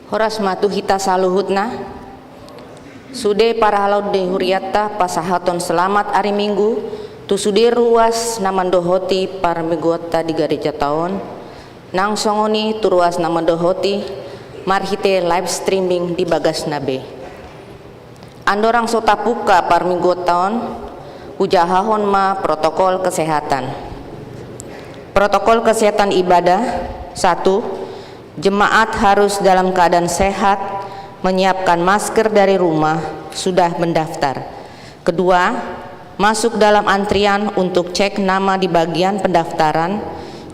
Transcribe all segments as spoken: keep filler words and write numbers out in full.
Horas ma tu hita saluhutna. Sude parhalado ni hurianta pasahathon selamat ari Minggu tu sude ruas na mandohoti parmingguonta di garejanta on, nang songon i tu ruas na mandohoti marhite live streaming di bagasna be. Andorang so tapungka parmingguonta on, hujahahon ma protokol kesehatan. Protokol kesehatan ibadah. Satu, jemaat harus dalam keadaan sehat, menyiapkan masker dari rumah, sudah mendaftar. Kedua, masuk dalam antrian untuk cek nama di bagian pendaftaran,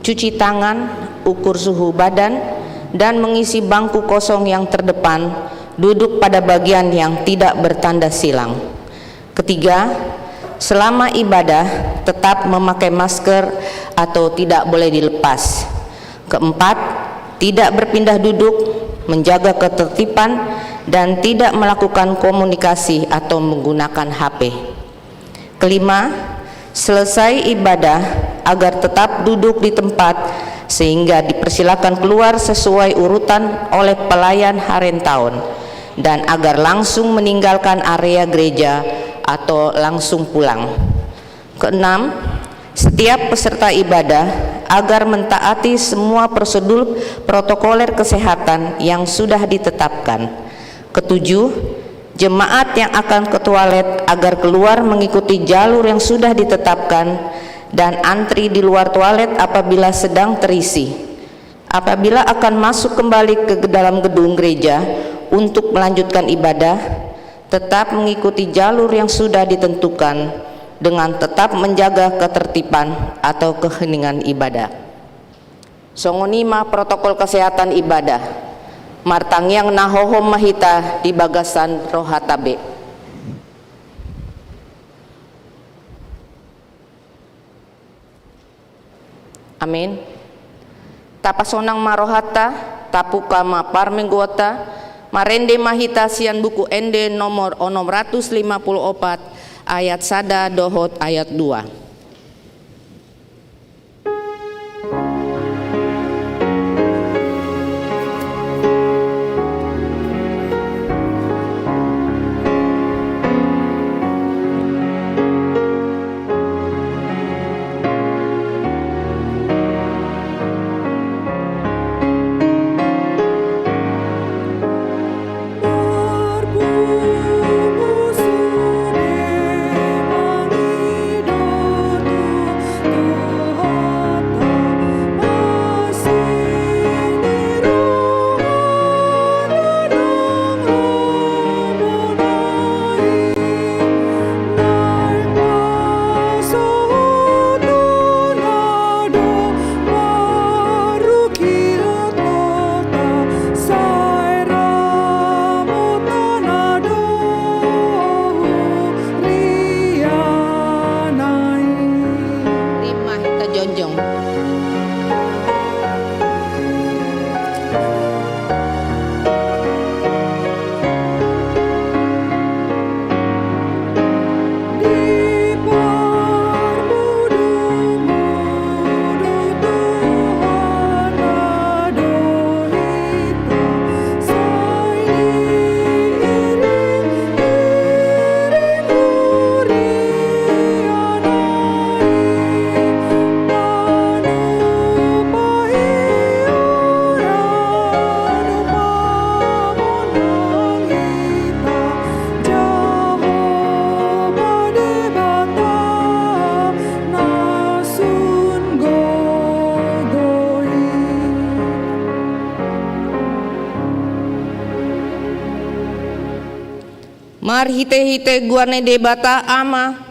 cuci tangan, ukur suhu badan, dan mengisi bangku kosong yang terdepan, duduk pada bagian yang tidak bertanda silang. Ketiga, selama ibadah tetap memakai masker atau tidak boleh dilepas. Keempat, tidak berpindah duduk, menjaga ketertiban, dan tidak melakukan komunikasi atau menggunakan H P. Kelima, selesai ibadah agar tetap duduk di tempat sehingga dipersilakan keluar sesuai urutan oleh pelayan harentaun dan agar langsung meninggalkan area gereja atau langsung pulang. Keenam, setiap peserta ibadah agar mentaati semua prosedur protokoler kesehatan yang sudah ditetapkan. Ketujuh, jemaat yang akan ke toilet agar keluar mengikuti jalur yang sudah ditetapkan dan antri di luar toilet apabila sedang terisi. Apabila akan masuk kembali ke dalam gedung gereja untuk melanjutkan ibadah, tetap mengikuti jalur yang sudah ditentukan dengan tetap menjaga ketertiban atau keheningan ibadah. Songon i ma protokol kesehatan ibadah. Martangiang na hohom ma hita di bagasan rohanta be. Amin. Tapasonang ma rohanta, tapungka ma parmingguonta, marende ma hita sian Buku Ende nomor onom ratus lima puluh opat, ayat sada dohot ayat dua. Rima hita jongjong. Marhitehite goar ni Debata Ama,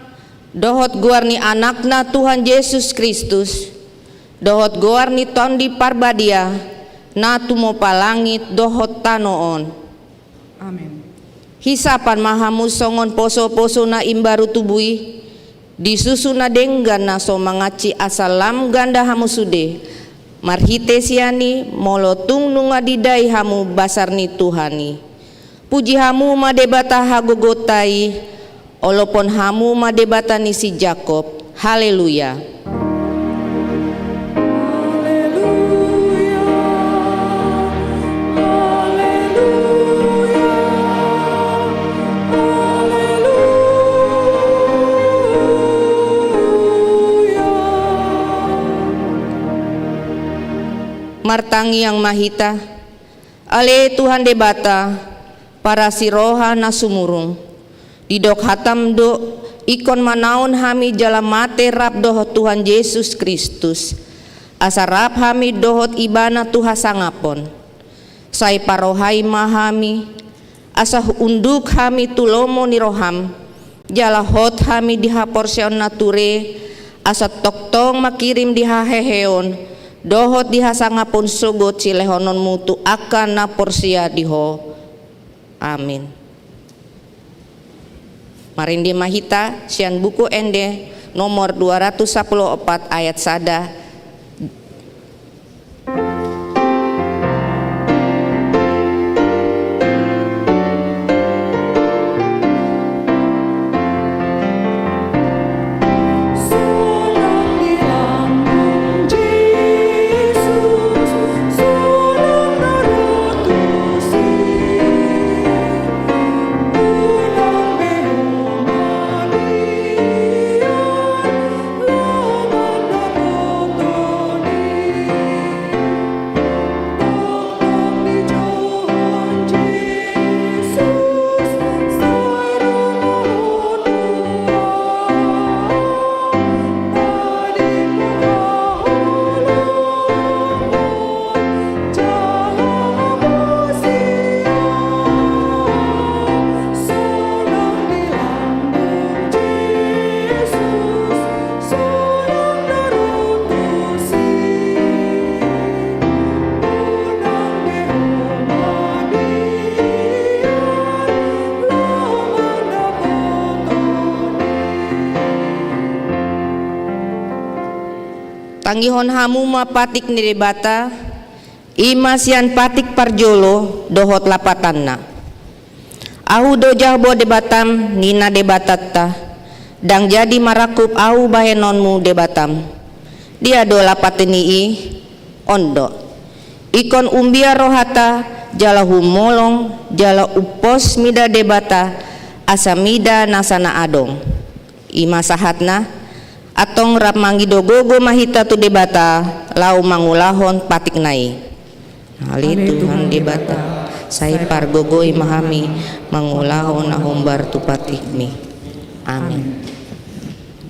dohot goar ni Anakna Tuhan Jesus Kristus, dohot goar ni Tondi Parbadia, na tumompa langit dohot tano on. Amen. Hisapan ma hamu songon posoposo na imbaru tubu i, di susu na denggan na so mangansi asa lam ganda hamu sude, marhite sian i molo tung nunga didai hamu basar ni Tuhan i. Puji hamu ma Debata hagogoonta i, olopon hamu ma Debata ni si Jakob. Haleluya. Haleluya. Martangiang ma hita. Ale Tuhan Debata, parasi roha na sumurung. Didok hataM do, ingkon manaon hami jala mate rap dohot Tuhan Jesus Kristus, asa rap hami dohot Ibana tu hasangapon. Sai parohai ma hami, asa unduk hami tu lomo ni rohaM, jala hot hami di haporseaon na ture, asa tongtong mangkirim di haheheon dohot di hasangapon sogot silehononMu tu angka na porsea di Ho. Amin. Marende ma hita sian Buku Ende nomor dua ratus sapuluh opat ayat sada. Tangihon hamu ma patik ni Debata, i ma sian patik parjolo dohot lapatanna. Ahu do Jahowa Debatam, ninna Debatanta, ndang jadi marangkup Ahu bahenonmu Debatam. Dia do lapat ni i? On do. Ingkon umbia rohanta, jala humolong, jala umpos mida Debata, asa mida nasa na adong. I ma sahatna, antong rap mangido gogo ma hita tu Debata, laho mangulahon patikna i. Ale Tuhan Debata, sai pargogoi ma hami mangulahon na hombar tu patikmi. Amin.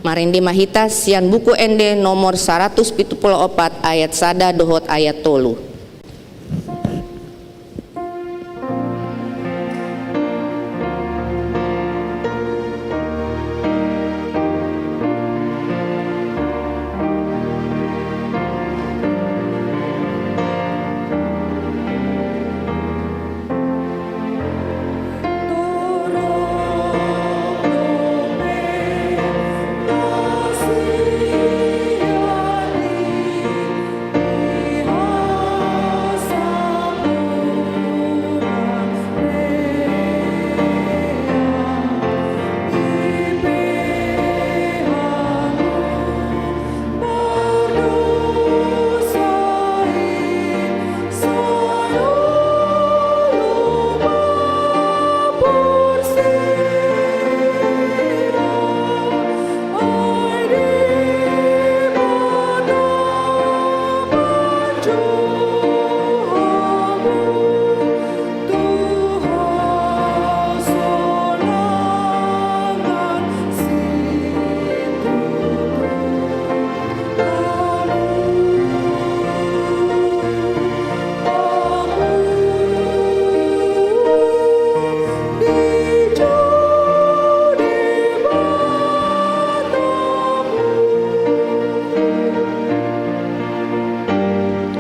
Marende ma hita sian Buku Ende nomor saratus pitu pulu opat ayat sada dohot ayat tolu.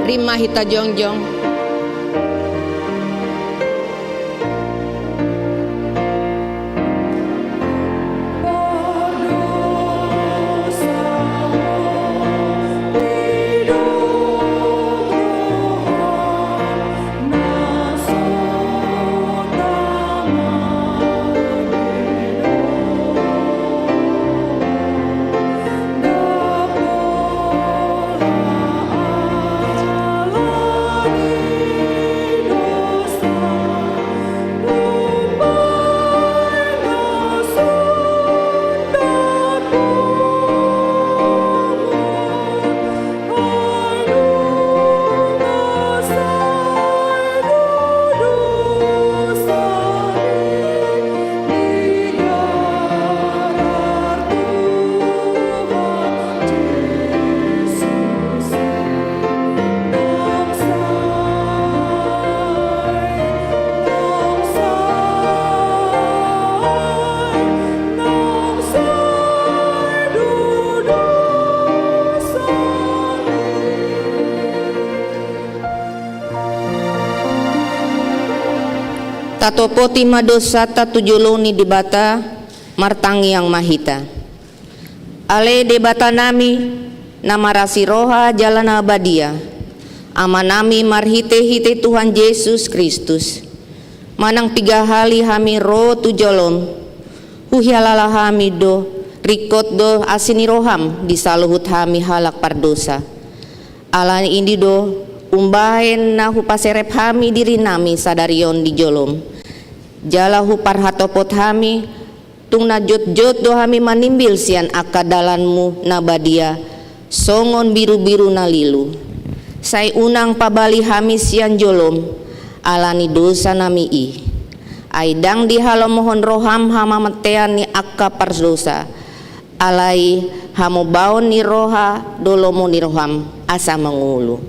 Rap ma hita jongjong. Tatopoti ma dosanta tu jolo ni Debata, martangiang ma hita. Ale Debata nami, na marasi roha jala na badia, Ama nami marhite-hite Tuhan Jesus Kristus, manang piga hali hami ro tu jolom, huhilala hami do, ringkot do asi ni roham di saluhut hami halak pardosa. Ala ni i do, umbahen na hupaserep hami diri nami sadari on di jolom, jala huparhatopot hami, tung na jotjot do hami manimbil sian angka dalanmu na badia, songon birubiru na lilu. Sai unang pabali hami sian jolom, ala ni dosa nami i. Ai ndang dihalomohon roham hamamateion ni angka pardosa, alai hamobaon ni roha do lomo ni roham asa mangolu.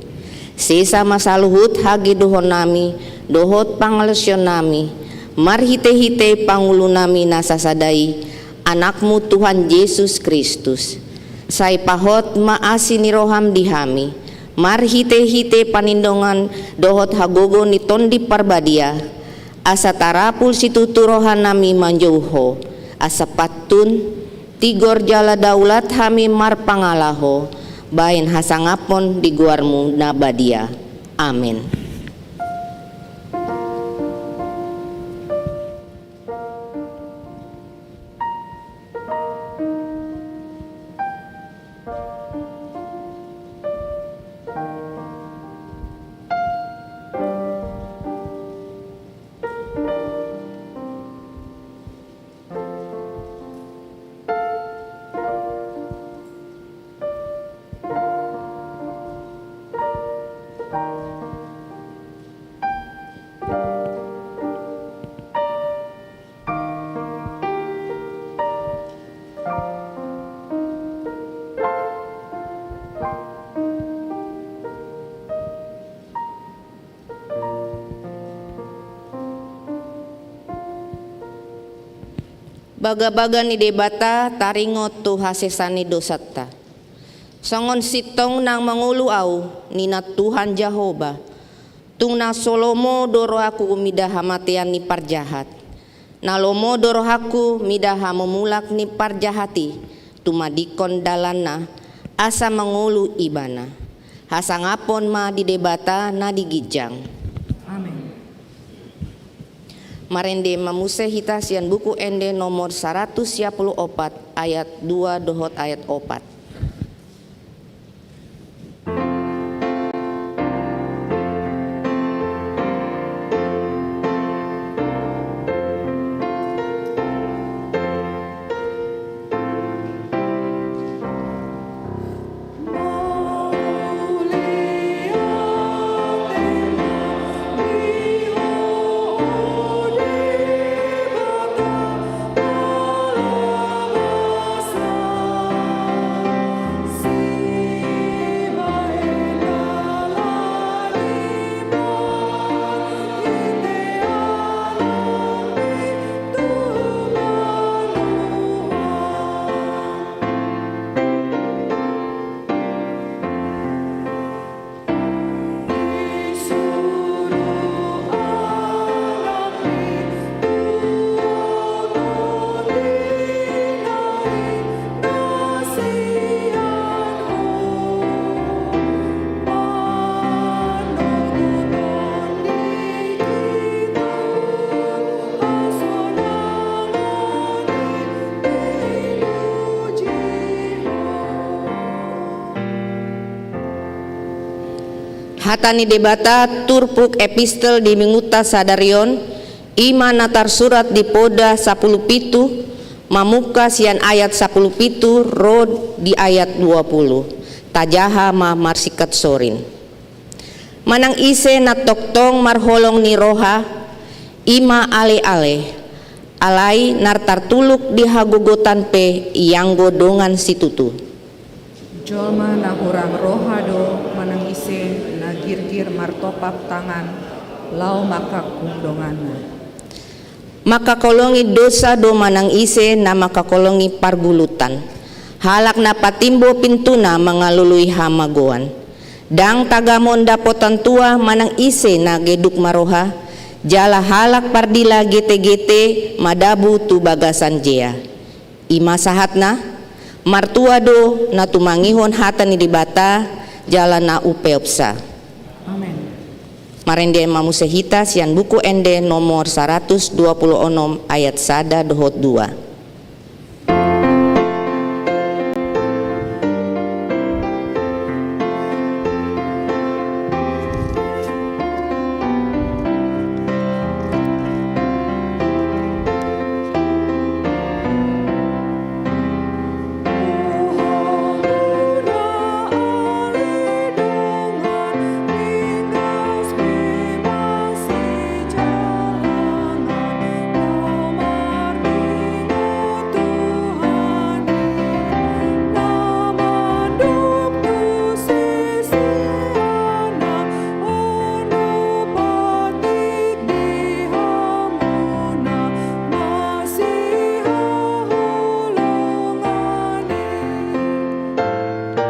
Sesa ma saluhut hagedonami dohot pangalaosionnami, marhite-hite pangulunami na sasada i, Anakmu Tuhan Jesus Kristus. Sai pahot ma asi ni roham di hami, marhite-hite panindongan dohot hagogoon ni Tondi Parbadia, asa tarapul situtu rohanami manjou Ho, asa pantun, tigor jala daulat hami marpangalaho, bahen hasangapon di goarmu na badia. Amen. Bagabaga ni Debata taringot tu hasesaan ni dosanta. Songon sintong na mangolu ahu, ninna Tuhan Jahowa. Tung na so lomo do rohangku mida hamatean ni parjahat. Na lomo do rohangku mida hamumulak ni parjahat i, tumadingkon dalanna, asa mangolu ibana. Hasangapon ma di Debata na di ginjang. Amen. Marende ma muse hita sian Buku Ende nomor saratus sia pulu opat, ayat dua dohot ayat opat. Hata ni Debata turpuk epistel di minggunta sadari on, i ma na tarsurat di Poda sapuluh pitu, mamungka sian ayat sapuluh pitu ro di ayat dua puluh. Tajaha ma marsingkat sorin. Manang ise na tongtong marholong ni roha, i ma aleale, alai na tartuluk di hagogotan pe ianggo dongan situtu. Jolma na hurang roha do manang ise na girgir martopap tangan laho mangkangkung donganna. Mangkakolongi dosa do manang ise na mangkakolongi pargulutan. Halak na patimbo pintuna mangalului hamagoan. Ndang tagamon dapotan tua manang ise na geduk maroha, Jala halak pardila gete-gete madabu tu bagasan jea. I ma sahatna, martua do na tumangihon hata ni Debata, jala na umpeopsa. Amen. Marende ma muse hita sian Buku Ende nomor saratus dua pulu onom ayat sada dohot dua.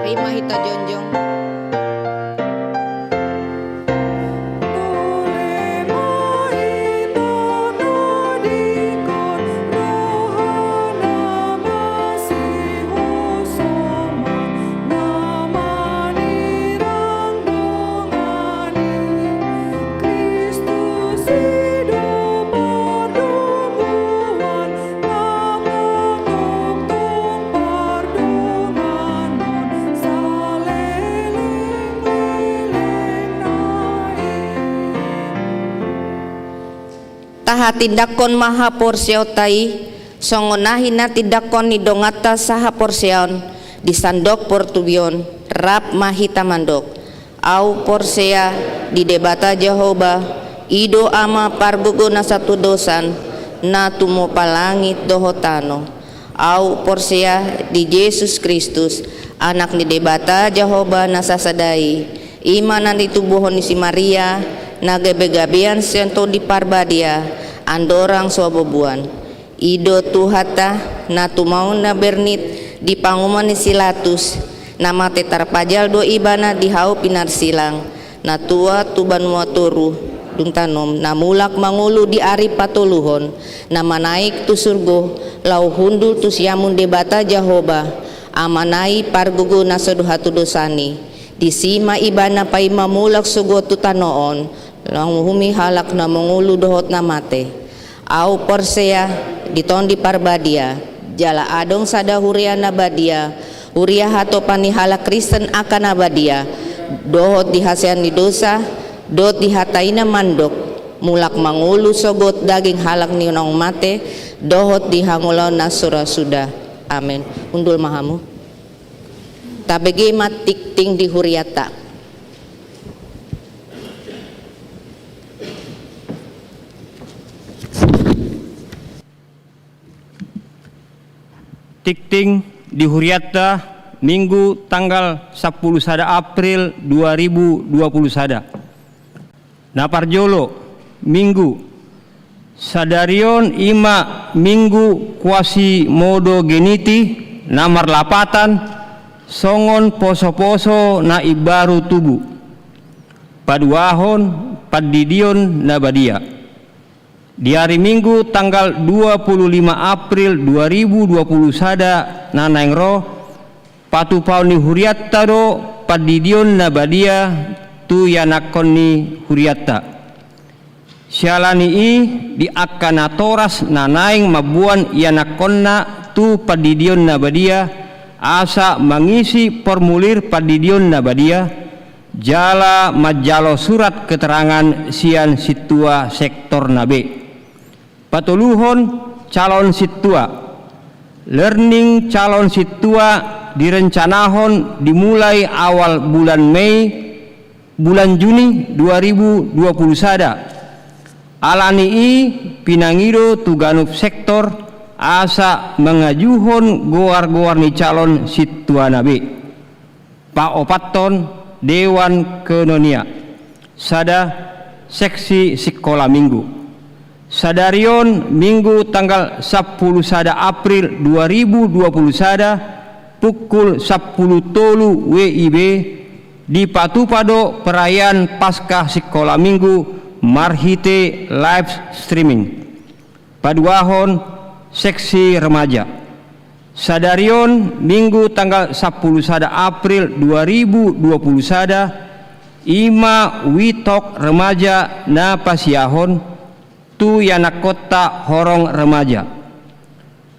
Ima hita jongjong. Tahatindangkon ma haporseaonta i, songon na hinatindangkon ni donganta sahaporseaon di sandok portibi on. Rap ma hita mandok: Ahu porsea di Debata Jahowa, i do Ama pargogo na sahatudosan, na tumompa langit dohot tano. Ahu porsea di Jesus Kristus, Anak ni Debata Jahowa na sasada i, i ma na tinumbuhon ni si Maria, na gabe-gabean sian Tondi Parbadia, andorang so habuabuan. I do Tuhanta, na tumaon na bernit di panguhuman ni si Pilatus, na mate tarpajal do Ibana di hau pinarsilang, na tua tu banua toru, dung tanom, na mulak mangolu di ari patoluhon, na manaek tu surgo, laho hundul tu siamun Debata Jahowa, Amana i pargogo na so hatudosan i. Disi ma Ibana paima mulak sogot tu tano on, laho manguhumi halak na mangolu dohot na mate. Ahu porsea di Tondi Parbadia, jala adong sada huria na badia, huria hatopan ni halak Kristen angka na badia, dohot di hasesaan ni dosa, dohot di hata i na mandok: Mulak mangolu sogot daging halak na naung mate, dohot di hangoluan na so ra suda. Amen. Hundul ma hamu. Tabege ma tingting di hurianta. Tingting di hurianta, Minggu tanggal sampulu sada April dua ribu dua puluh sada. Na parjolo, Minggu. Sadari on i ma Minggu Quasimodogeniti, na marlapatan songon poso-poso na imbaru tubu, paduahon pandidion na badia. Di ari Minggu tanggal dua pulu lima April dua ribu dua pulu sada na naeng ro, patupaon ni hurianta do pandidion na badia tu ianakhon ni hurianta. Siala ni i, di angka natoras na naeng mamboan ianakhonna tu pandidion na badia, asa mangisi formulir pandidion na badia, jala manjalo surat keterangan sian sintua sektorna be. Patoluhon, calon sintua. Learning calon sintua direncanahon dimulai awal bulan Mei, bulan Juni dua ribu dua puluh sada. Ala ni i, pinangido tu ganup sektor asa mangajuhon goar-goar ni calon sintuana be. Paopathon, Dewan Koinonia. Sada, seksi sikola Minggu. Sadari on, Minggu tanggal sampulu sada April dua ribu dua puluh sada, pukul sampulu tolu W I B, dipatupa do perayaan Paskah sikola Minggu marhite live streaming. Paduahon, seksi remaja. Sadari on, Minggu tanggal sampulu sada April dua ribu dua puluh sada, i ma WeTalk Remaja na pasiahon tu ianakkonta horong remaja.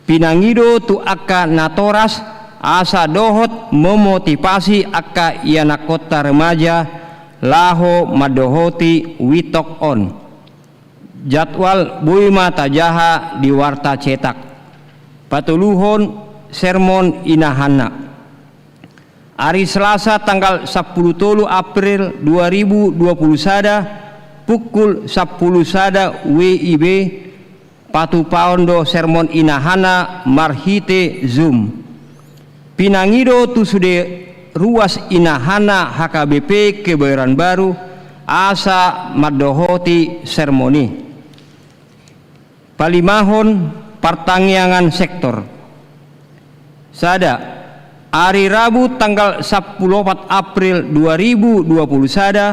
Pinangido tu angka natoras asa dohot memotivasi angka ianakkonta remaja laho mandohoti WeTalk on. Jadwal boi ma tajaha di warta cetak. Patoluhon, sermon inahanna. Ari Selasa tanggal sampulu tolu April dua ribu dua puluh sada, pukul sampulu sada W I B, patupaon do sermon inahanna marhite Zoom. Pinangido tu sude ruas inahanna H K B P Kebayoran Baru asa mandohoti sermon i. Palimahon, partangiangan sektor. Sada, ari Rabu tanggal sampulu opat April dua ribu dua puluh sada,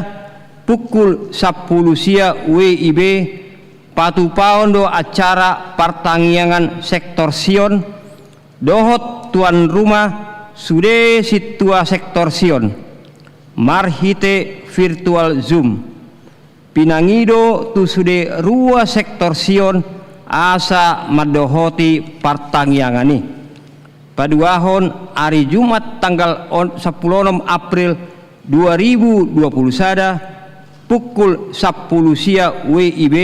pukul sampulu sia W I B, patupaon do acara partangiangan sektor Sion dohot tuan rumah sude sintua sektor Sion marhite virtual Zoom. Pinangido tu sude ruas sektor Sion asa mandohoti partangiangan i. Paduahon, ari Jumat tanggal on-, sampulu onom April dua ribu dua puluh sada, pukul sampulu sia W I B,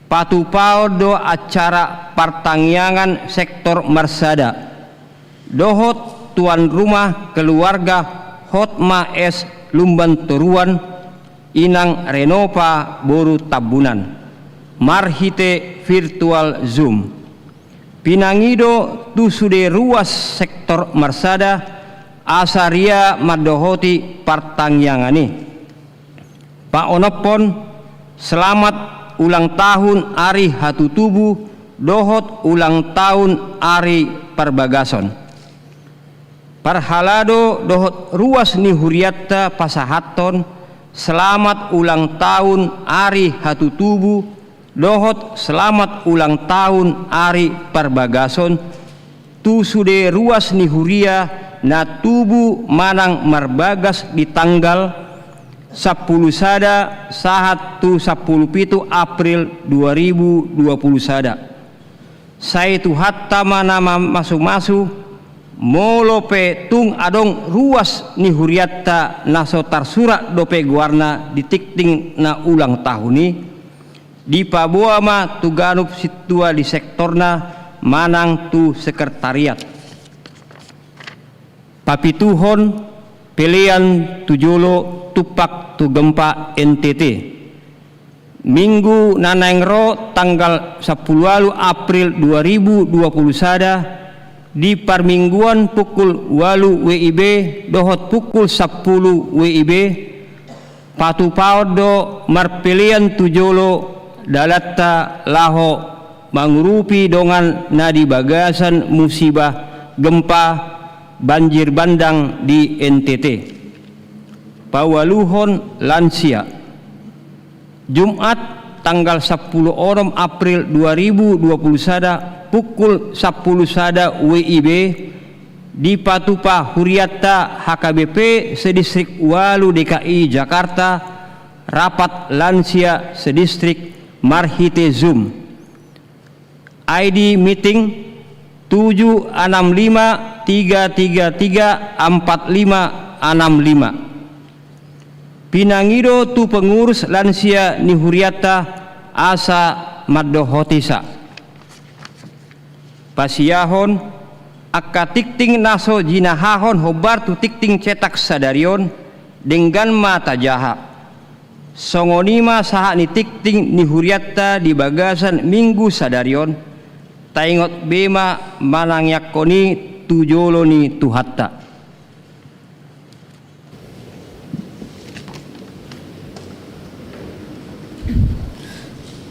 patupaon do acara partangiangan sektor marsada dohot tuan rumah keluarga Hotma S Lumban Toruan, Inang Renopa boru Tambunan, marhite virtual Zoom. Pinangido tu sude ruas sektor marsada asa ria mandohoti partangiangan i. Paonomhon, selamat ulang tahun ari hatutubu dohot ulang tahun ari parbagason. Parhalado dohot ruas ni hurianta pasahathon selamat ulang tahun ari hatutubu dohot selamat ulang tahun ari parbagason tu sude ruas ni huria na tubu manang marbagas di tanggal sampulu sada sahat tu sampulu pitu April dua ribu dua puluh sada. Sai Tuhanta ma na mamasumasu, molo pe tung adong ruas ni hurianta na so tarsurat dope goarna di tingting na ulang tahun i, dipaboa ma tu ganup sintua di sektorna manang tu sekretariat. Papituhon, pelean tu jolo tumpak tu gempa N T T. Minggu na naeng ro tanggal sampulu ualu April dua ribu dua puluh sada, di parmingguan pukul ualu W I B dohot pukul sampulu W I B, patupaon do marpelean tu jolo dalanta laho mangurupi dongan na di bagasan musibah gempa banjir bandang di N T T. Paualuhon, lansia. Jumat tanggal sampulu onom April dua ribu dua puluh sada pukul sampulu sada W I B, dipatupa hurianta H K B P sedistrik ualu D K I Jakarta rapat lansia sedistrik marhite Zoom. I D meeting tujuh enam lima tiga tiga tiga empat lima enam lima. Pinangido tu pengurus lansia ni hurianta asa mandohotisa. Pasiahon, angka tingting na so jinahahon hombar tu tingting cetak sadari on, denggan ma tajaha. Songon i ma sahat ni tingting ni hurianta di bagasan minggu sadari on, taingot be ma manangiangkon i tu jolo ni Tuhanta.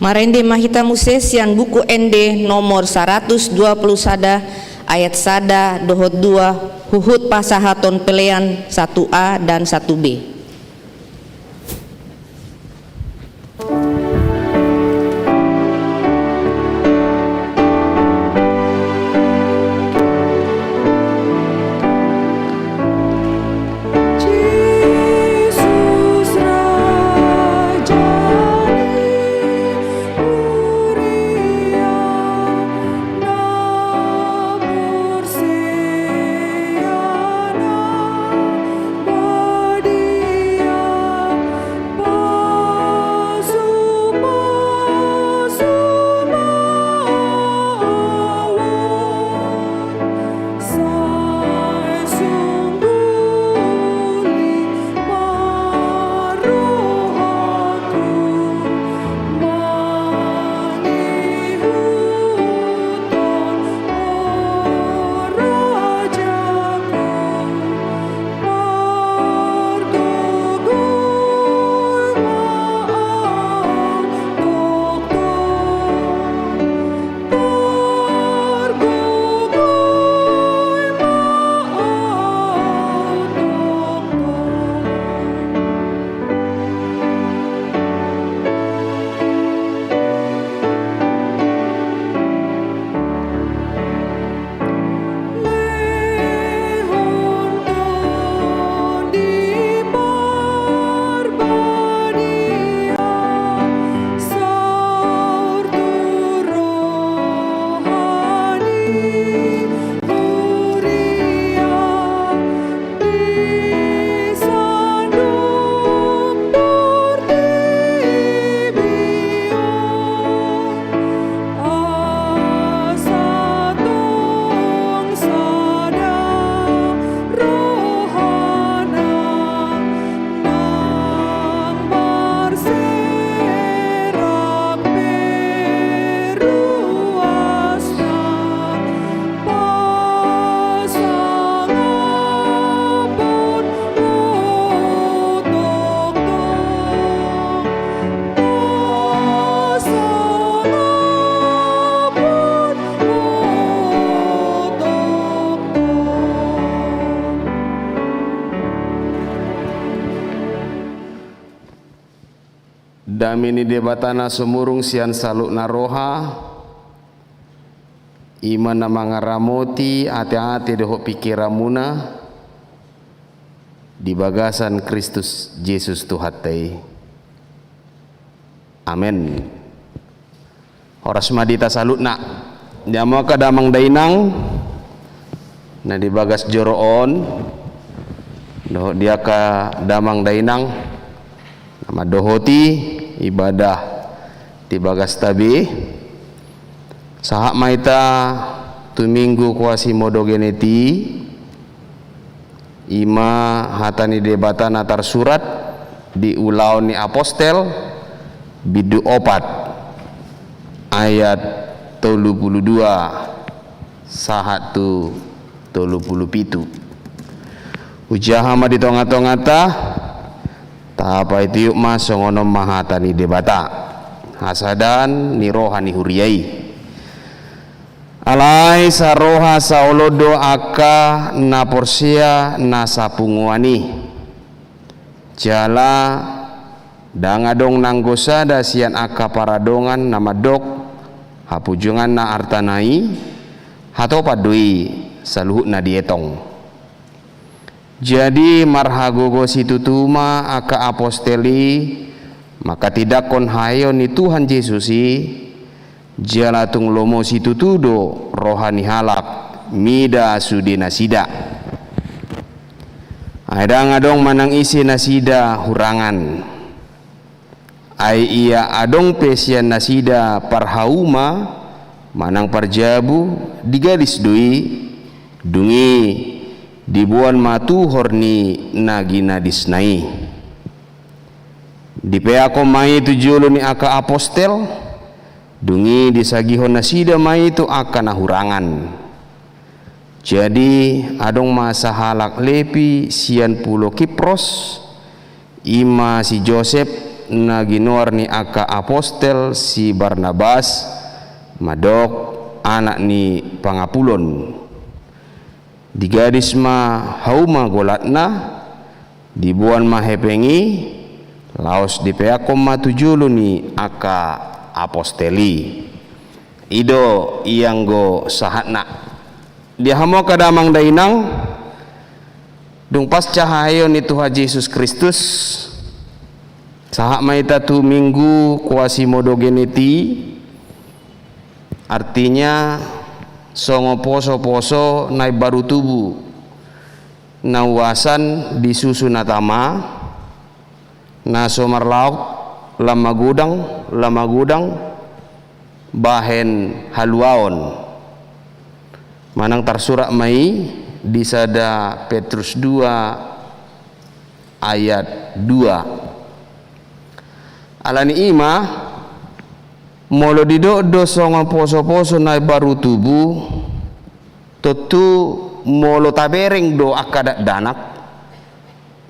Marende ma hita muse sian Buku Ende nomor saratus dua puluh sada, ayat sada dohot dua, huhut pasahaton pelean satu A dan satu B. Dame ni Debata na sumurung sian saluhutna roha, i ma na mangaramoti ateate dohot pingkiranmuna di bagasan Kristus Jesus Tuhanta i. Amen. Horas ma di hita saluhutna. Di hamu angka damang dainang na di bagas joro on, dohot di angka damang dainang na mandohoti ibadah di bagasta be. Sahat ma hita tu Minggu Quasimodogeniti, i ma hata ni Debata na tarsurat di Ulaon ni Apostel, bindu opat, ayat tolu pulu dua sahat tu tolu pulu pitu. Hujaha ma di tongatonganta, tapaitiop ma songon on ma hata ni Debata, hasadaan ni roha ni huria i. Alai saroha saolon do angka na porsea na sapunguan i. Jala ndang adong nanggo sada sian angka paradongan na mandok hapujonganna artana i, hatopan do i saluhutna dietong. Jadi marhagogo situtu ma angka apostel i manghatindanghon haheheon ni Tuhan Jesus i, jala tung lomo situtu do roha ni halak mida sude nasida. Ai ndang adong manang ise nasida hurangan. Ai ia adong pe sian nasida parhauma manang parjabu, digadis do i, dung i diboan ma tuhor ni na ginadisna i. Dipeakkon ma i tu jolo ni angka apostel, dung i disagihon nasida ma i tu angka na hurangan. Jadi adong ma sahalak Lepi sian pulo Kipros, i ma si Josep, na ginoar ni angka apostel si Barnabas, mandok anak ni pangapulon. Digadis ma hauma golatna, diboan ma hepeng i, laos dipeakkon ma tu jolo ni angka apostel i. I do i anggo sahatna. Di hamu angka damang dainang, dung pasca haheheon ni Tuhan Jesus Kristus, sahat ma hita tu Minggu Quasimodogeniti, artinya songon posoposo na imbaru tubu, na uasan di susu na tama, na so marlaok lam magodang, lam magodang bahen haluaon. Manang tarsurat ma i di sada Petrus dua ayat dua. Alani i ma, molo didok do songon posoposo na imbaru tubu, tontu molo tabereng do angka dakdanak,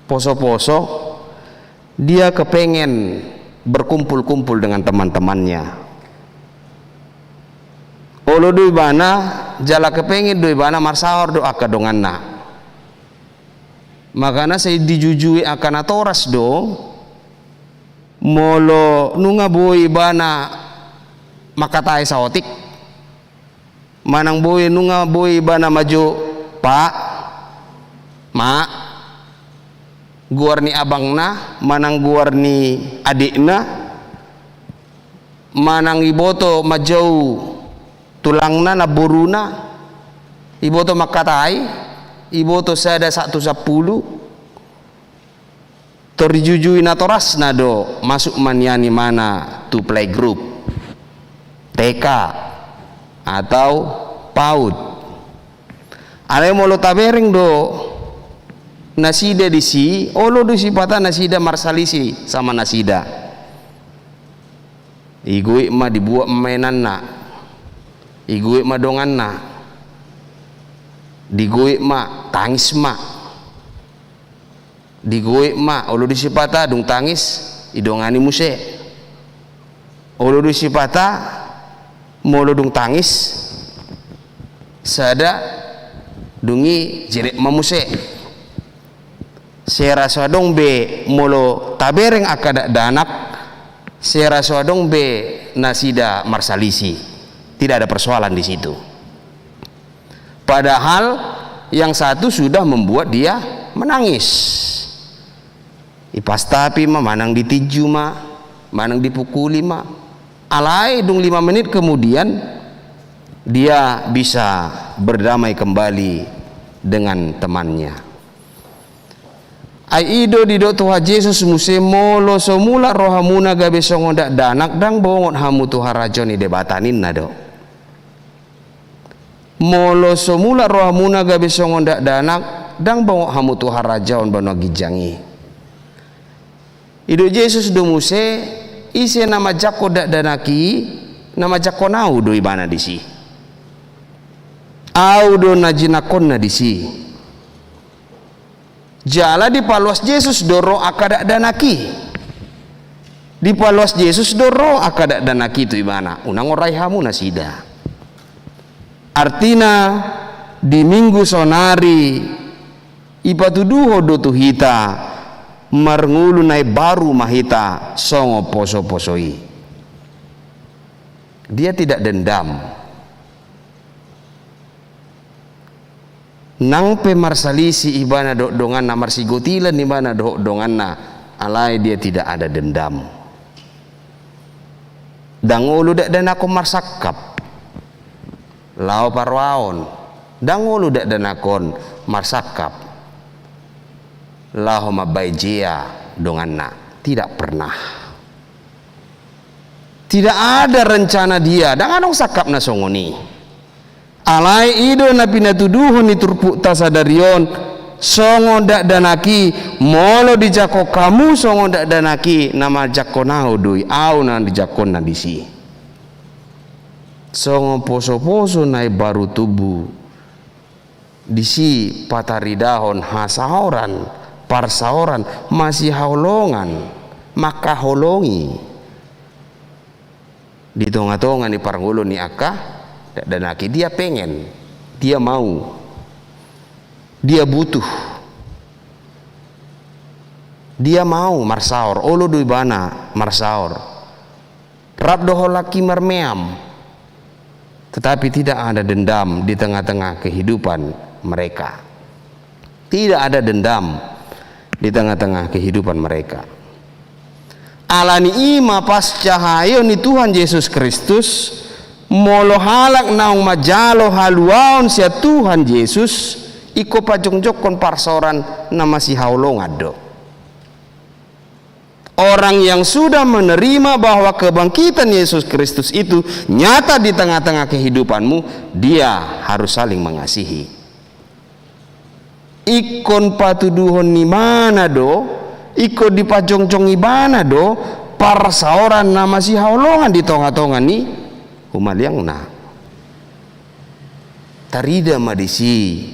posoposo, dia kepengen berkumpul-kumpul dengan teman-temannya. Olo do ibana, jala kepengen do ibana marsaor dohot angka donganna. Makana sai dijujui angka natoras do, molo nunga boi ibana mangkatai saotik, manang boi, nunga boi ibana manjou, Pa, Ma, goar ni abangna manang goar ni adikna, manang iboto manjou tulangna, namboruna, iboto mangkatai, iboto sada sahat tu sampulu, tor dijujui natorasna do masuk ma nian ibana tu playgroup, T K, atau PAUD. Alai molo tabereng do nasida disi, olo do sipata nasida marsalisi sama nasida. Digoit ma, dibuat ma inanna, digoit ma donganna, digoit ma, tangis ma. Digoit ma, olo do sipata dung tangis, didongani muse. Olo do sipata, molo dung tangis sada, dung i jerek ma muse. Sai ra so adong be molo tabereng angka dakdanak, Sera so adong be nasida marsalisi, tidak ada persoalan di situ. Padahal yang satu sudah membuat dia menangis. Ipastapi ma, manang ditinju ma, manang dipukuli ma. Alai dung lima menit kemudian, dia bisa berdamai kembali dengan temannya. Ai i do didok Tuhan Jesus muse, molo so mulak rohamuna gabe songon dakdanak, ndang bongot hamu tu harajaon ni Debata, ninna do. Molo so mulak rohamuna gabe songon dakdanak, ndang bongot hamu tu harajaon banua ginjang i. Didok Jesus do muse, ise na manjangkon dakdanak i, na manjangkon ahu do ibana disi. Ahu do na jinangkonna disi. Jala dipaloas Jesus do ro angka dakdanak i. Dipaloas Jesus do ro angka dakdanak i tu ibana. Unang orai hamu nasida. Artina, di Minggu saonari ipatuduhon do tu hita, marngolu na imbaru ma hita songon poso-poso i. Dia tidak dendam. Nang pe marsalisi ibana dohot donganna, marsigotilan ibana dohot donganna, alai dia tidak ada dendam. Ndang olo dakdanak on marsangkap laho parrohaon, ndang olo dakdanak on marsangkap laho mambahen jea donganna. Tidak pernah. Tidak ada rencana dia, ndang adong sangkapna songon i. Alai i do na pinatuduhon ni turpukta sadari on, songon dakdanak i, molo dijangkon hamu songon dakdanak i, na manjangkon ahu do i, ahu na dijangkonna disi. Songon poso-poso na imbaru tubu, disi pataridahon hasaoran, parsaoran, masihaholongan, mangkaholongi. Di tonga-tonga ni parngoluon ni angka dakdanak i, dia pengen, dia mau, dia butuh, dia mau marsaor, olo do ibana marsaor. Rap do holan i marmeam. Tetapi tidak ada dendam di tengah-tengah kehidupan mereka. Tidak ada dendam di tengah-tengah kehidupan mereka. Alani i ma pascahaion ni Tuhan Jesus Kristus, molo halak naung manjalo haluaon sian Tuhan Jesus, ingkon pajongjongkon parsaoran na masihaholongan do. Orang yang sudah menerima bahwa kebangkitan Yesus Kristus itu nyata di tengah-tengah kehidupanmu, dia harus saling mengasihi. Ingkon patuduhon ibana do, ingkon dipajongjong ibana do parsaoran na masihaholongan di tonga-tonga ni humaliangna. Tarida ma disi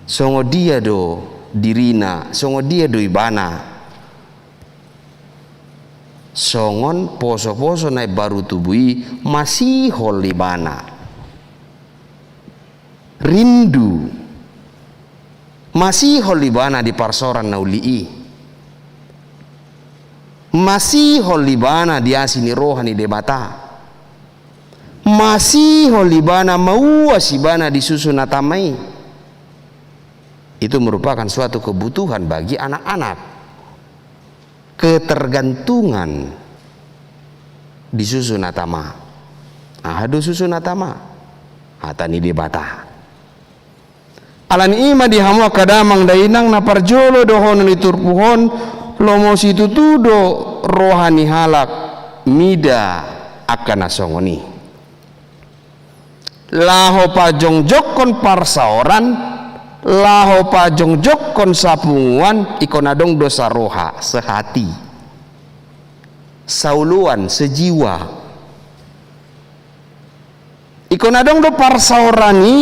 songon dia do dirina, songon dia do ibana. Songon poso-poso na imbaru tubu i, masihol ibana. Rindu. Masihol ibana di parsaoran na uli i. Masihol ibana di asi ni roha ni Debata. Masihol ibana, mauas ibana di susu na tama i. Itu merupakan suatu kebutuhan bagi anak-anak. Ketergantungan di susu na tama. Aha do susu na tama? Hata ni Debata. Alani i ma di hamu angka damang dainang, na parjolo dohonon ni turpuk on, lomo situtu do roha ni halak mida angka na songon i. Laho pajongjongkon parsaoran, laho pajongjongkon sapunguan, ingkon adong do saroha, sehati, saoloan, sejiwa. Ingkon adong do parsaoran i,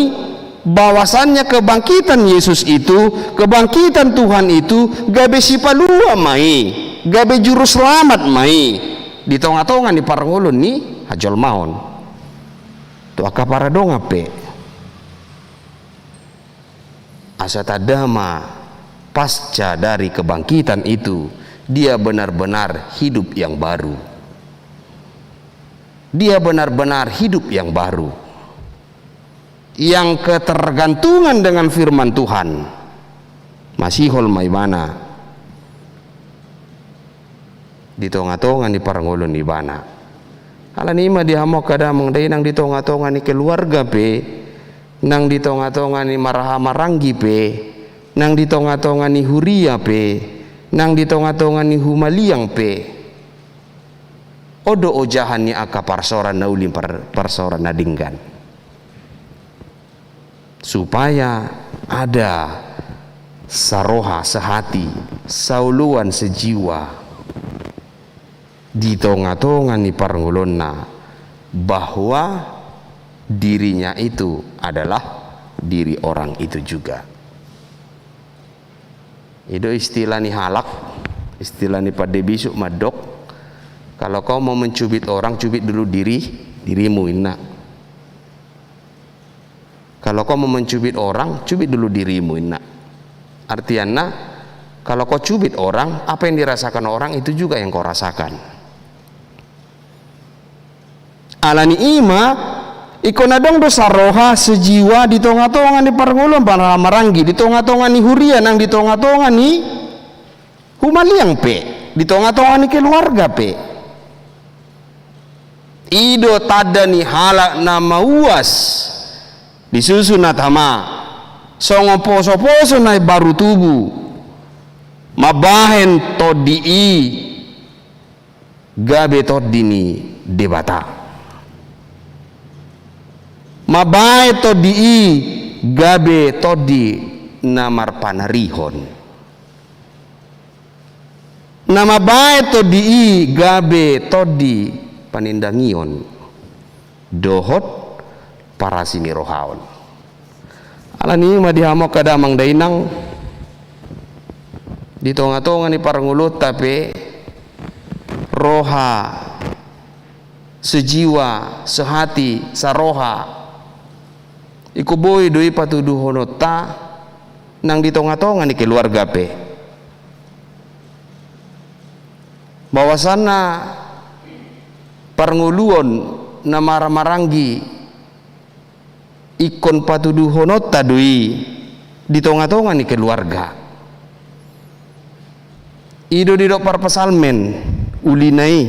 bahwasannya kebangkitan Yesus itu, kebangkitan Tuhan itu, gabe sipalua ma i, gabe juru selamat ma i di tonga-tonga ni parngoluon ni hajolmaon. Tu angka paradongan pe. Asa tanda ma pasca dari kebangkitan itu, dia benar-benar hidup yang baru. Dia benar-benar hidup yang baru, yang ketergantungan dengan firman Tuhan, masihol ma ibana di tonga-tonga ni parngoluon ibana. Alani i ma di hamu angka damang dainang, di tonga-tonga ni keluarga pe, nang di tonga-tonga ni marhahamaranggi pe, nang di tonga-tonga ni huria pe, nang di tonga-tonga ni humaliang pe, on do ojahan ni angka parsaoran na uli, par-, parsaoran na denggan. Supaya ada saroha, sehati, saoloan, sejiwa di tonga-tonga ni parngoluonna, bahwa dirinya itu adalah diri orang itu juga. I do istilah ni halak, istilah ni pande bisuk mandok, kalau kau mau mencubit orang, cubit dulu diri, dirimu, inna. Kalau kau mau mencubit orang, cubit dulu dirimu, inna. Artianna, kalau kau cubit orang, apa yang dirasakan orang, itu juga yang kau rasakan. Alani i ma, ingkon adong do saroha, sejiwa di tonga-tonga ni parngoluon, marhahamaranggi, di tonga-tonga ni huria, nang di tonga-tonga ni humaliang pe, di tonga-tonga ni keluarga pe. I do tanda ni halak na mauas di susu na tama, songon poso-poso na baru tubu, mambahen tondi i gabe tondi ni Debata. Mambahen tondi i gabe tondi na marpanarihon. Na mambahen tondi i gabe tondi panindangion dohot parasi ni roha on. Alani i ma di hamu angka damang dainang, di tonga-tonga ni parngoluonta pe, roha sejiwa, sehati, saroha, ingkon boi do i patuduhononta nang di tonga-tonga ni keluarga pe. Bahwasanna parngoluon na marhahamaranggi ingkon patuduhononta do i di tonga-tonga ni keluarga. I do didok parpsalmen, ulina i,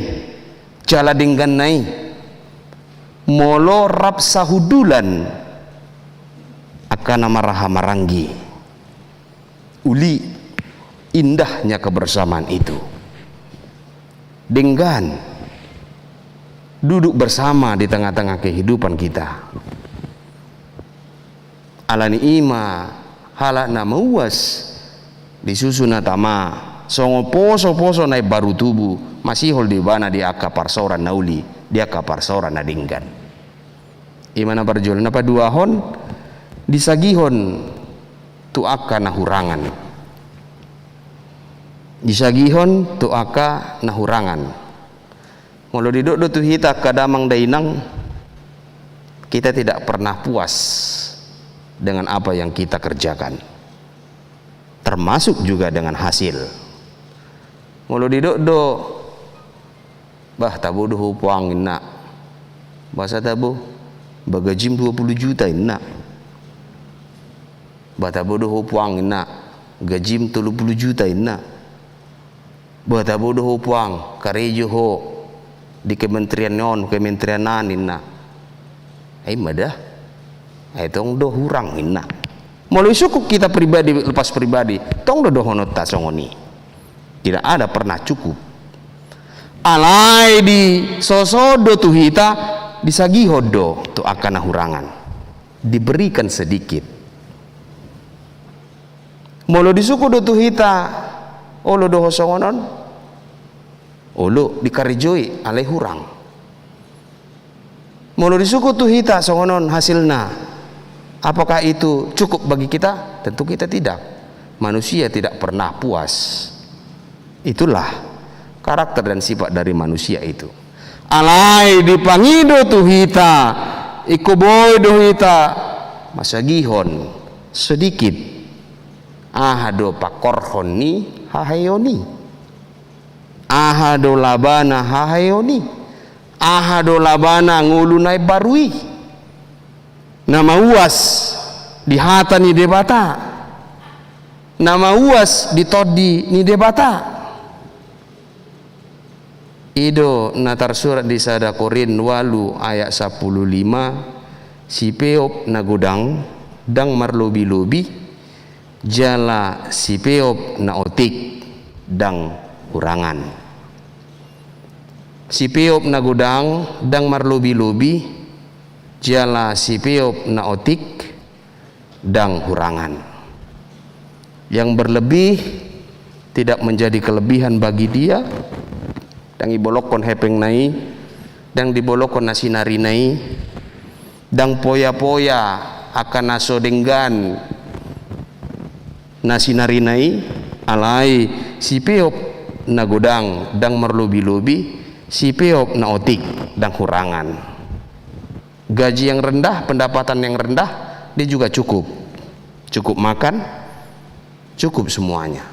jala dengganna i, molo rap sahundulan angka na marhahamaranggi. Uli indahnya kebersamaan itu. Denggan duduk bersama di tengah-tengah kehidupan kita. Alani i ma halak na mauas di susu na tama, songon poso-poso na imbaru tubu, masihol do ibana di angka parsaoran na uli, di angka parsaoran na denggan. I ma na parjolo. Na paduahon, disagihon tu angka na hurangan. Disagihon tu angka na hurangan. Molo didok do tu hita angka damang dainang, kita tidak pernah puas dengan apa yang kita kerjakan, termasuk juga dengan hasil. Molo didok do, "Bah, tabo do ho puang," inna. "Boasa tabo?" "Bah, gajim dua puluh juta," inna. "Bah, tabo do ho puang," inna. "Gajim tolu puluh juta," inna. "Bah, tabo do ho puang, karejo ho di kementerian on, kementerian an," inna. Ai ma da. Ai tong do hurang, inna. Molo disungkun hita pribadi lepas pribadi, tong do dohononta songon i. Tidak ada pernah cukup. Alai disosohon do tu hita, disagihon do tu angka na hurangan. Diberikan sedikit. Molo disungkun do tu hita, olo do ho songon on? Olo, dikarejoi, alai hurang. Molo disungkun tu hita songon on hasilna, apakah itu cukup bagi kita? Tentu kita tidak. Manusia tidak pernah puas. Itulah karakter dan sifat dari manusia itu. Alai dipangido tu hita, ingkon boi do hita masagihon sedikit. Aha do pangkorhon ni haheon i? Aha do labana haheon i? Aha do labana ngolu na imbaru i? Na mauas di hata ni Debata, na mauas di tondi ni Debata. I do na tarsurat di sada Korint ualu ayat sampulu lima, sipeop na godang ndang marlobi-lobi, jala sipeop na otik ndang hurangan. Sipeop na godang ndang marlobi-lobi, jala sipeop na otik ndang hurangan. Yang berlebih tidak menjadi kelebihan bagi dia, ndang dibolongkon hepengna i, ndang dibolongkon na sinarina i, ndang poya-poya angka na so denggan na sinarina i, alai sipeop na godang ndang marlobi-lobi, sipeop na otik ndang hurangan. Gaji yang rendah, pendapatan yang rendah, dia juga cukup. Cukup makan, cukup semuanya.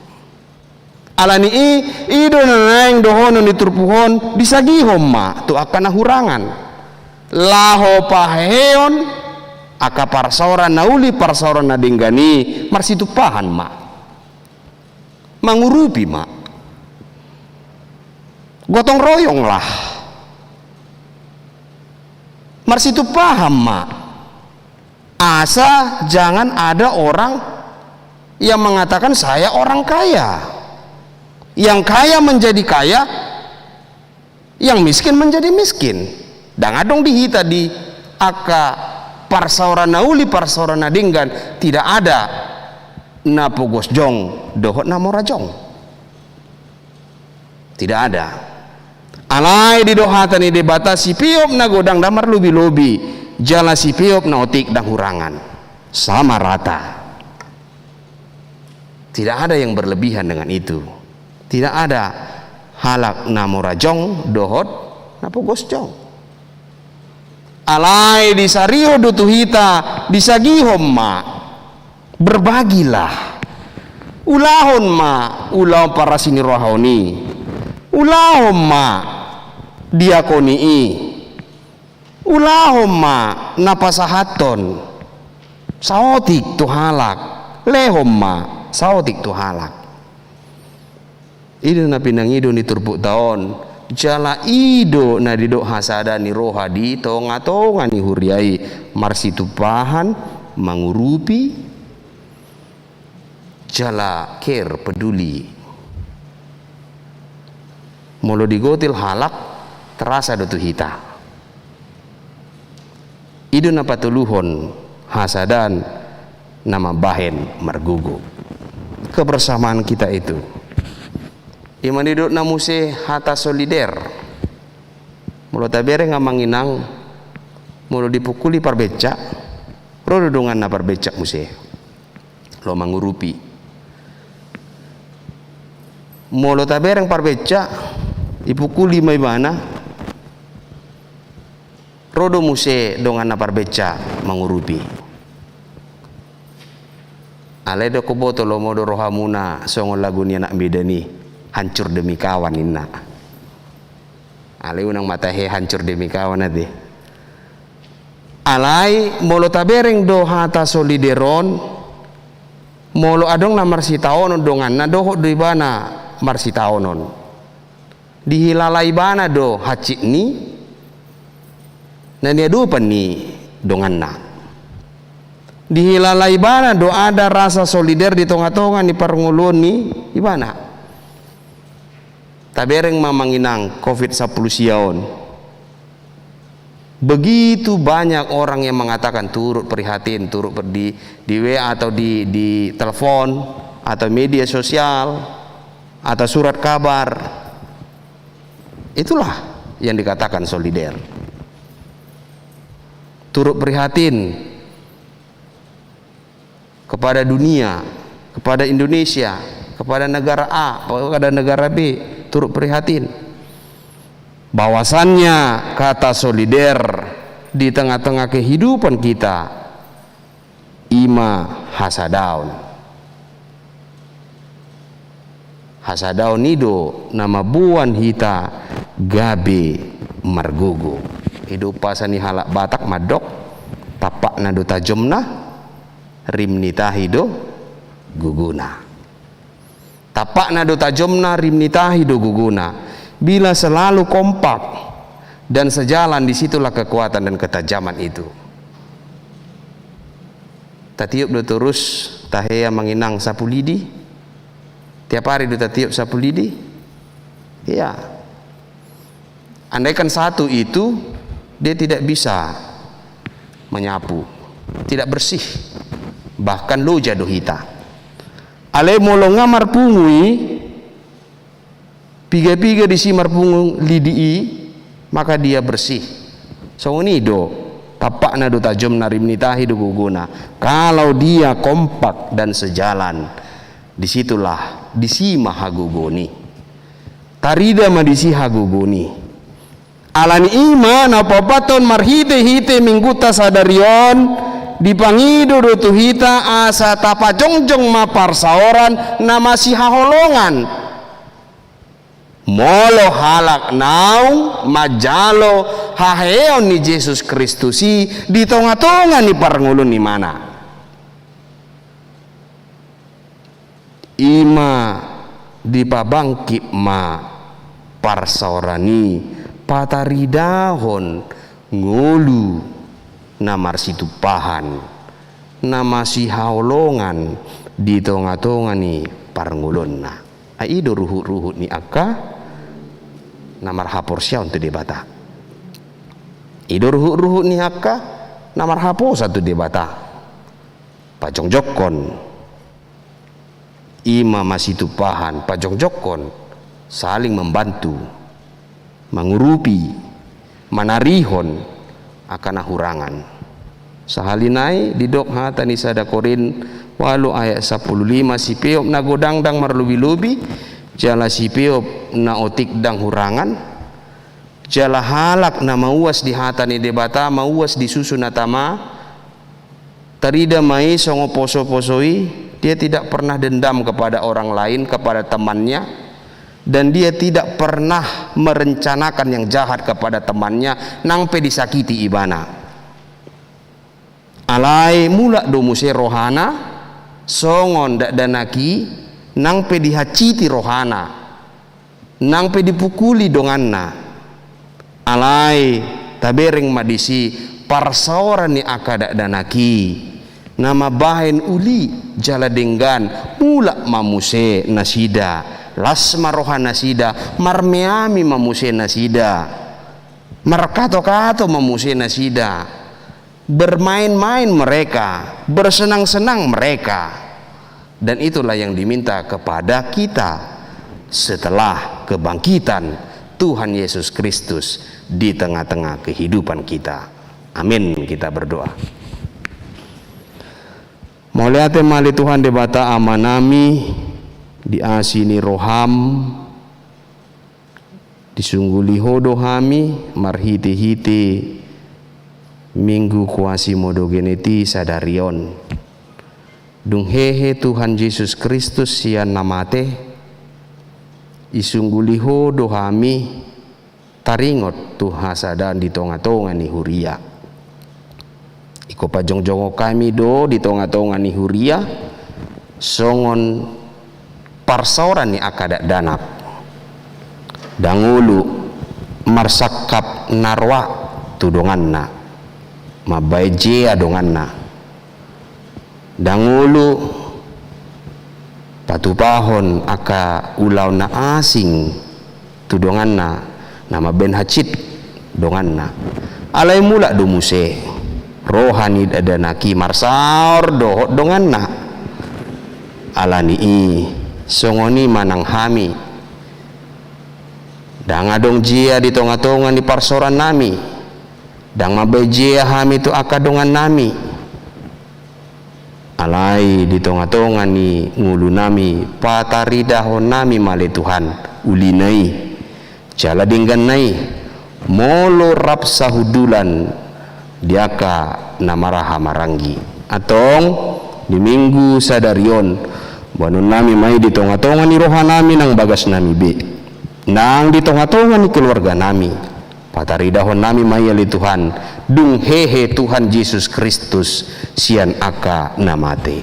Alani i, i do na naeng dohonon ni turpuk on, disagihon ma tu angka na hurangan. Laho paheheon angka parsaoran na uli, parsaoran na denggan i, marsitumpahan ma. Mangurupi ma. Gotong royonglah. Marsitumpahan ma. Asa jangan ada orang yang mengatakan, "Saya orang kaya." Yang kaya menjadi kaya, yang miskin menjadi miskin. Ndang adong di hita di angka parsaoran na uli, parsaoran na denggan, tidak ada na pogos jong dohot na mora jong. Tidak ada. Alai didok hata ni Debata, sipeop na godang ndang marlobi-lobi, jala sipeop na otik ndang hurangan. Sama rata. Tidak ada yang berlebihan dengan itu. Tidak ada halak na mora jong dohot na pogos jong. Alai disarihon do tu hita, disagihon ma. Berbagilah. Ulahon ma ulaon parasi ni roha on i. Ulahon ma diakoni i. Ulahon ma na pasahathon saotik tu halak. Lehon ma saotik tu halak. I do na pinangido ni turpukta on, jala i do na didok hasada ni roha di tonga-tonga ni huria i, marsitumpahan, mangurupi, jala care, peduli. Molo digotil halak, terasa do tu hita. I do na patoluhon hasadaan na mambahen margogo. Kebersamaan kita itu. I ma na didok na muse hata solider. Molo tabereng amang inang, molo dipukuli parbenca, ro do donganna parbenca muse. Laho mangurupi. Molo tabereng parbenca, dipukuli ma ibana, ro do muse donganna parbenca mangurupi. Alai do huboto lomo do rohamuna songon lagu ni Anak Medan i, hancur demi kawan ninna. Alai unang ma tahe hancur demi kawan ate. Alai molo tabereng do hata solider on, molo adong na marsitaonon donganna, dohot do ibana marsitaonon. Dihilala ibana do hansit ni na niadopan ni donganna. Dihilala ibana do ada rasa solider di tonga-tonga ni parngoluon ni ibana. Tabereng ma amang inang covid sampulu sia on. Begitu banyak orang yang mengatakan turut prihatin, turut ber-, di, di W A atau di, di telepon, atau media sosial, atau surat kabar. Itulah yang dikatakan solider. Turut prihatin kepada dunia, kepada Indonesia, kepada negara A, kepada negara B, turut prihatin. Bahwasannya kata solider di tengah-tengah kehidupan kita, i ma hasadaon. Hasadaon i do na mamboan hita gabe margogo. I do umpasa ni halak Batak mandok, tampakna do tajomna, rim ni tahi do gogona. Tampakna do tajomna, rim ni tahi do gogona. Bila selalu kompak dan sejalan, di situlah kekuatan dan ketajaman itu. Tatiop do torus tahe, amang inang, sapu lidi? Tiap hari do tatiop sapu lidi? Iya. Andaikan satu itu, dia tidak bisa menyapu, tidak bersih, bahkan loja do hita. Alai molo nga marpungu i, piga-piga disi marpungu lidi i, maka dia bersih. Songon i do, tampakna do tajomna, rim ni tahi do gogona. Kalau dia kompak dan sejalan, di situlah, disi ma hagogoon i. Tarida ma disi hagogoon i. Alani i ma na paopathon marhite-hite minggunta sadari on, dipangido do tu hita asa tapajongjong ma parsaoran na masihaholongan. Molo halak naung manjalo haheheon ni Jesus Kristus i di tonga-tonga ni parngoluon ni imana. I ma dipabangkit ma parsaoran i, pataridahon ngolu na marsitumpahan, na masihaholongan di tonga-tonga ni parngoluonna. Ai i do ruhut-ruhut ni angka na marhaporseaon tu Debata. I do ruhut-ruhut ni angka na marhaposan tu Debata. Pajongjongkon, i ma masitumpahan, pajongjongkon, saling membantu, mangurupi, manarihon angka na hurangan. Sahali nai didok hata ni sada Korint ualu ayat sampulu lima, sipeop na godang ndang marlobi-lobi, jala sipeop na otik ndang hurangan, jala halak na mauas di hata ni Debata, mauas di susu na tama, tarida ma i songon poso-poso i, dia tidak pernah dendam kepada orang lain, kepada temannya, dan dia tidak pernah merencanakan yang jahat kepada temannya, nang pe disakiti ibana. Alai mulak do muse rohana, songon dakdanak i, nang pe dihansiti rohana, nang pe dipukuli donganna. Alai tabereng ma disi parsaoran ni angka dakdanak i, na mambahen uli jala denggan, mulak ma muse nasida, las ma rohanasida, marmeami ma muse nasida, markato-kato ma muse nasida. Bermain-main mereka, bersenang-senang mereka. Dan itulah yang diminta kepada kita setelah kebangkitan Tuhan Yesus Kristus di tengah-tengah kehidupan kita. Amin. Kita berdoa. Mauliate ma ale Tuhan Debata Amanami, di asi ni roham, disungguli Ho do hami marhite-hite Minggu Quasimodogeniti sadari on. Dung hehe Tuhan Jesus Kristus sian na mate, isungguli Ho do hami taringot tu hasadaan di tonga-tonga ni huria. Ingkon pajongjongon hami do di tonga-tonga ni huria, songon parsaoran ni angka dakdanak. Ndang olo marsangkap na roa tu donganna, mambaen jea donganna. Ndang olo patupahon angka ulaon na asing tu donganna, na mambaen hansit donganna. Alai mulak do muse roha ni dakdanak i marsaor dohot donganna. Alani i, songon i ma nang hami. Ndang adong jea di tonga-tonga ni parsaorannami. Ndang mambaen jea hami tu angka dongannami. Alai di tonga-tonga ni ngolunami, pataridahonnami ma ale Tuhan ulina i, jala dengganna i, molo rap sahundulan di angka na marhahamaranggi. Antong, di Minggu sadari on, boanonnami ma i di tonga-tonga ni rohanami nang bagasnami be, nang di tonga-tonga ni keluarganami. Pataridahon nami ma i ale Tuhan, dung hehe Tuhan Jesus Kristus sian angka na mate.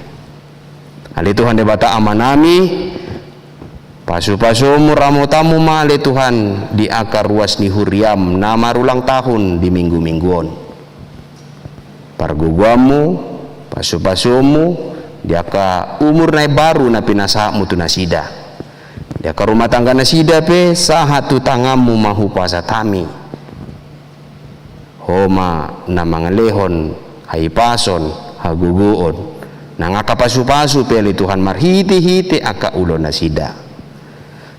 Ale Tuhan Debata Ama nami, pasu-pasumu, ramotanmu ma ale Tuhan di angka ruas ni huriam na marulang tahun di minggu-minggu on. Pargogoanmu, pasu-pasumu di angka umur na imbaru na pinasahatmu tu nasida. Di angka rumah tangga nasida pe, sahat tu tanganmu ma hupasahat hami. Ho ma na mangalehon hahipason, hagogoon, nang angka pasu-pasu pe ale Tuhan marhite-hite angka ulaon nasida.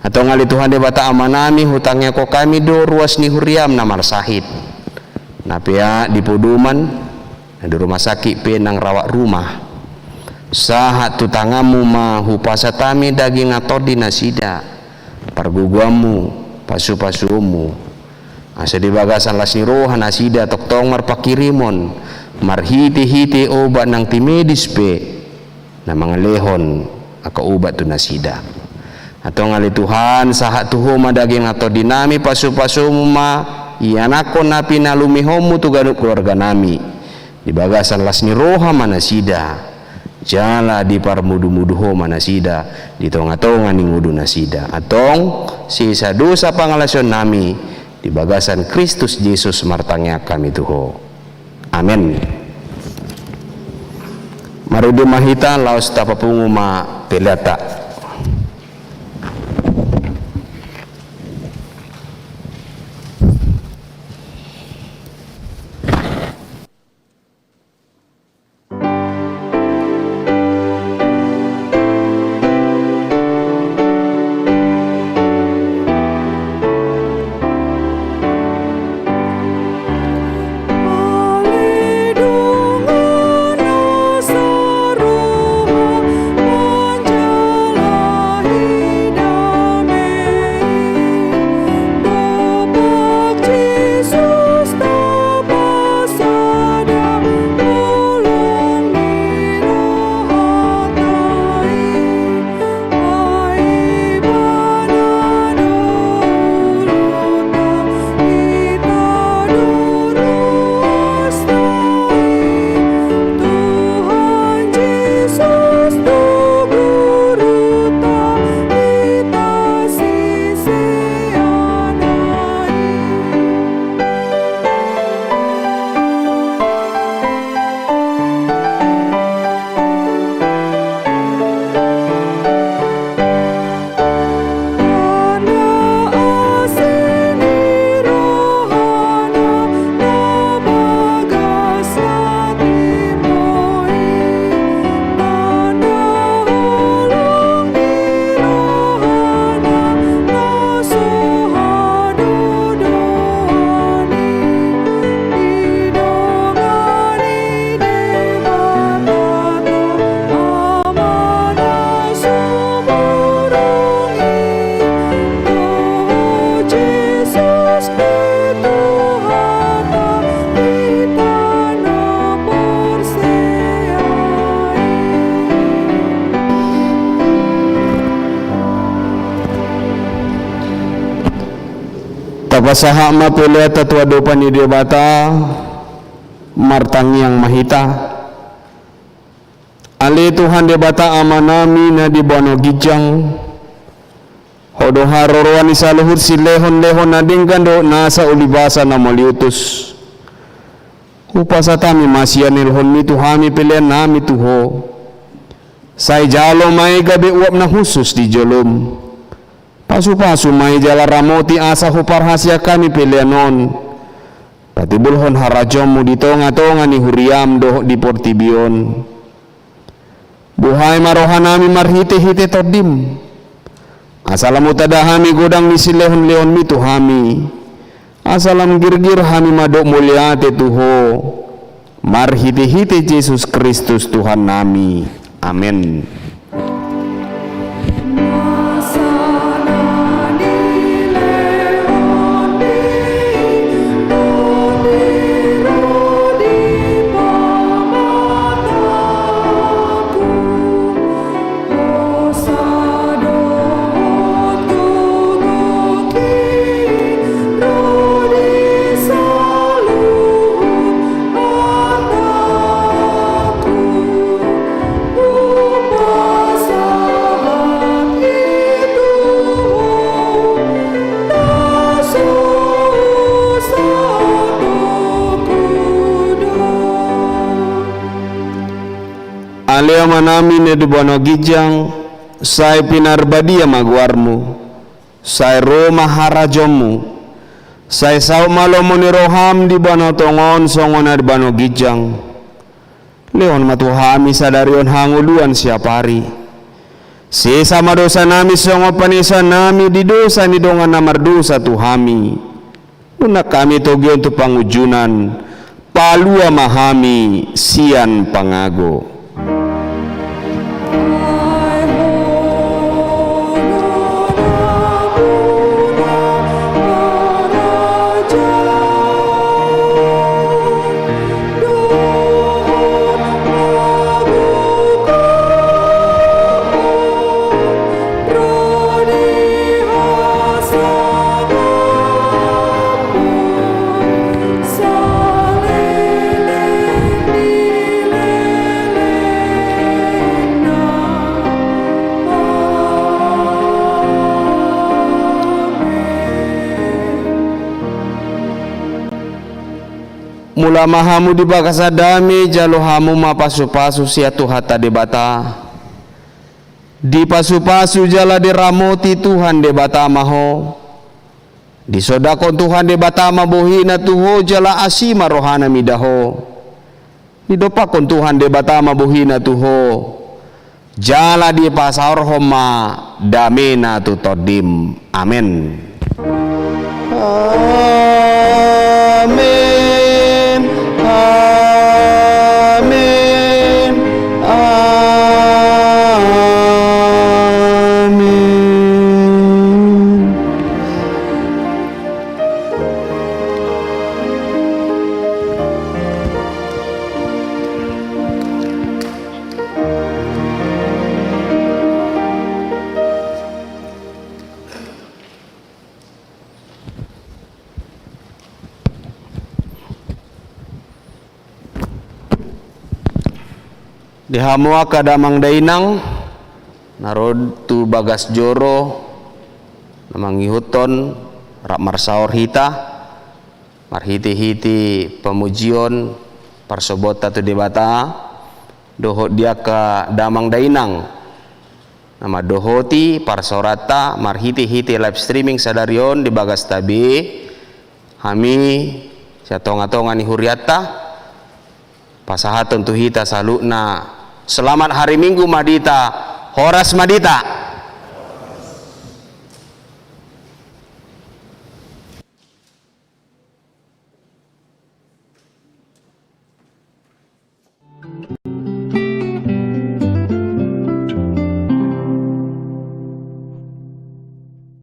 Antong ale Tuhan Debata Ama nami, hutangiangkon hami do ruas ni huriam na marsahit, na peak di podoman, na di rumah sakit pe nang rawat rumah. Sahat tu tanganmu ma hupasahat hami daging nang tondi nasida, pargogoanmu, pasu-pasuonmu, asa di bagasan las ni roha nasida tongtong marpanghirimon marhite-hite obat nang tim medis pe na mangalehon angka obat tu nasida. Antong ale Tuhan, sahat tu Ho ma daging nang tondi nami, pasu-pasumu ma ianakhon na pinalumehonmu tu ganup keluarga nami. Di bagasan las ni roha ma nasida, jala diparmudu-mudu Ho ma nasida di tonga-tonga ni ngolu nasida. Antong sesa dosa pangalaosion nami di bagasan Kristus Jesus martangiang hami tu Ho. Amen. Marudun ma hita laos tapapungu ma peleanta. Tapasahat ma peleanta tu adopan ni Debata, martangiang ma hita. Ale Tuhan Debata Amanami na di banua ginjang, Ho do haroroan ni saluhut silehon-lehon na denggan dohot nasa ulibasa na mauliutus. Hupasahat hami ma sian helonmi tu hami peleannami tu Ho. Sai jalo ma i gabe uap na hushus di jolom. Pasu-pasu ma i jala ramoti asa huparhaseang hami pelean on patimbulhon harajaonmu di tonga-tonga ni huriam dohot di portibi on. Buhai ma rohanami marhite-hite Tondim, asa lam hutanda hami godang ni silehon-lehonmi tu hami, asa lam girgir hami mandok mauliate tu Ho, marhite-hite Jesus Kristus Tuhannami. Amen. Alehon ma nami na di banua ginjang, sai pinarbadia ma goarmu, sai ro ma harajaonmu, sai saut ma lomo ni roham di banua tonga on songon na di banua ginjang. Lehon ma tu hami sadari on hangoluan siapari. Sesa ma dosa nami songon panesan nami di dosa ni dongan na mardosa tu hami. Unang hami togihon tu pangunjunan, palua ma hami sian pangago. Mula ma hamu di bagasan dame, jalo hamu ma pasupasu sian Tuhanta Debata. Dipasupasu jala diramoti Tuhan Debata ma ho. Disondangkon Tuhan Debata ma bohina tu ho jala asi ma rohana mida ho. Didompakkon Tuhan Debata ma bohina tu ho. Jala dipasaorhon ma damena tu tondim. Amen. Amen. Amen. Amen. Di hamu angka damang dainang na ro tu bagas joro na mangihuthon, rap marsaor hita marhitehite pamujion parsobuonta tu Debata, dohot di angka damang dainang na mandohoti parsaoranta marhitehite live streaming sadari on di bagasta be. Hami sian tongatonga ni hurianta pasahathon tu hita saluhutna, selamat hari Minggu ma di hita. Horas ma di hita.